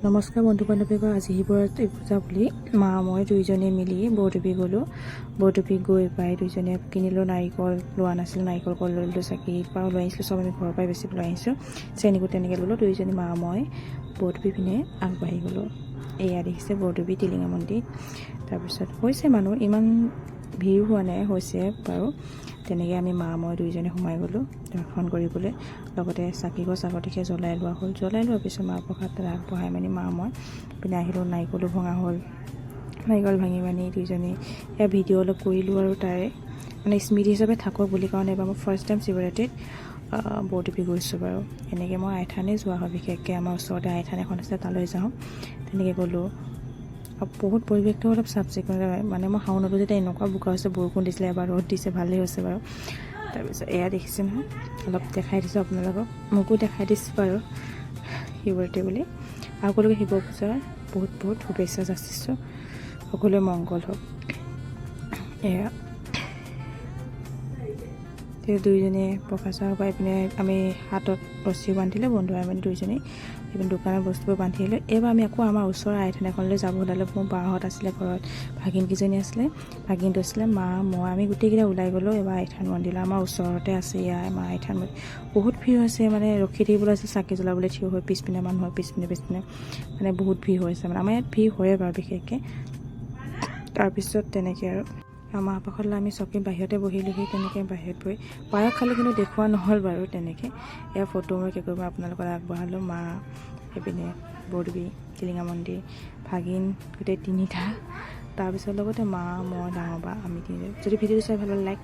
নমস্কাৰ বন্ধু বান্ধৱীসকল, আজি শিৱৰাত্ৰি পূজা বুলি মা মই দুইজনীয়ে মিলি বৰটুপি গ'লোঁ। বৰটুপি গৈ পাই দুইজনীয়ে কিনিলোঁ। নাৰিকল লোৱা নাছিলোঁ, নাৰিকল কল লৈ ল'লোঁ, চাকি পৰাও লৈ আহিছিলোঁ। চব আমি ঘৰৰ পৰাই বেছি লৈ আহিছোঁ। চেনিকো তেনেকৈ ল'লোঁ। দুইজনী মা মই বৰটুপি পিনে আগবাঢ়ি গ'লোঁ। এয়া দেখিছে বৰটুপি টিলিঙা মন্দিৰ। তাৰপিছত হৈছে মানুহ, ইমান ভিৰ হোৱা নাই, হৈছে বাৰু। তেনেকৈ আমি মা মই দুইজনে সোমাই গ'লোঁ দৰ্শন কৰিবলৈ। লগতে চাকি গছ আগতীয়াকৈ জ্বলাই লোৱা হ'ল। জ্বলাই লোৱাৰ পিছত মাহ প্ৰসাদ তাত আগবঢ়াই মানি মা মই পিনে আহিলোঁ। নাৰিকলো ভঙা হ'ল। নাৰিকল ভাঙি মানি দুইজনী এয়া ভিডিঅ' অলপ কৰিলোঁ আৰু তাৰে মানে স্মৃতি হিচাপে থাকক বুলি, কাৰণ এইবাৰ মই ফাৰ্ষ্ট টাইম শিৱৰাত্ৰিত বৰটুপি গৈছোঁ বাৰু। এনেকৈ মই আইথানেই যোৱা হয় বিশেষকৈ। আমাৰ ওচৰতে আইথান এখন আছে, তালৈ যাওঁ। তেনেকৈ গ'লোঁ আৰু বহুত পৰিৱেশটো অলপ চাফ চিকুণ। মানে মই শাওনতো যেতিয়া এনেকুৱা বোকা হৈছে, বৰষুণ দিছিলে এবাৰ, ৰ'দ দিছে, ভালেই হৈছে বাৰু। তাৰপিছত এয়া দেখিছে নহয়, অলপ দেখাই দিছোঁ আপোনালোকক, মোকো দেখাই দিছোঁ বাৰু। শিৱৰাত্ৰি বুলি সকলোকে শিৱ পূজাৰ বহুত বহুত শুভেচ্ছা যাচিছোঁ। সকলোৱে মংগল হওক। এয়া দুইজনীয়ে প্ৰসাদ পাই পিনে আমি হাতত ৰছী বান্ধিলোঁ, বন্ধুৱাই মানে দুইজনী এইপিনে দোকানৰ বস্তুবোৰ বান্ধি আহিলোঁ। এইবাৰ আমি আকৌ আমাৰ ওচৰৰ আইথান এখনলৈ যাব ওলালোঁ। মোৰ বাহঁত আছিলে ঘৰত, ভাগিনকেইজনী আছিলে, ভাগিনটো আছিলে, মা মই আমি গোটেইকেইটা ওলাই গ'লোঁ এইবাৰ আইথান মন্দিৰলৈ। আমাৰ ওচৰতে আছে এয়া মা আইথান মন্দিৰ। বহুত ভিৰ হৈছে, মানে ৰখি থাকিবলৈ আছে চাকি জ্বলাবলৈ থিয় হৈ পিছপিনে মানুহৰ পিছপিনে পিছপিনে, মানে বহুত ভিৰ হৈছে। মানে আমাৰ ইয়াত ভিৰ হয়ে বাৰু বিশেষকৈ। তাৰপিছত তেনেকৈ আৰু মাহ প্ৰসাদ আমি চকীৰ বাহিৰতে বহিলোহি। তেনেকৈ বাহিৰত বহি পায়স খালোঁ, কিন্তু দেখুওৱা নহ'ল বাৰু। তেনেকৈ এয়া ফটো মই কি কৰিব আপোনালোকক আগবঢ়ালোঁ। মা, এইপিনে বৰদুবি টিলিঙা মন্দিৰ, ভাগিন গোটেই তিনিটা, তাৰপিছত লগতে মা, মই, ডাঙৰ বা, আমি তিনিজন। যদি ভিডিঅ'টো চাই ভাল লাগে, লাইক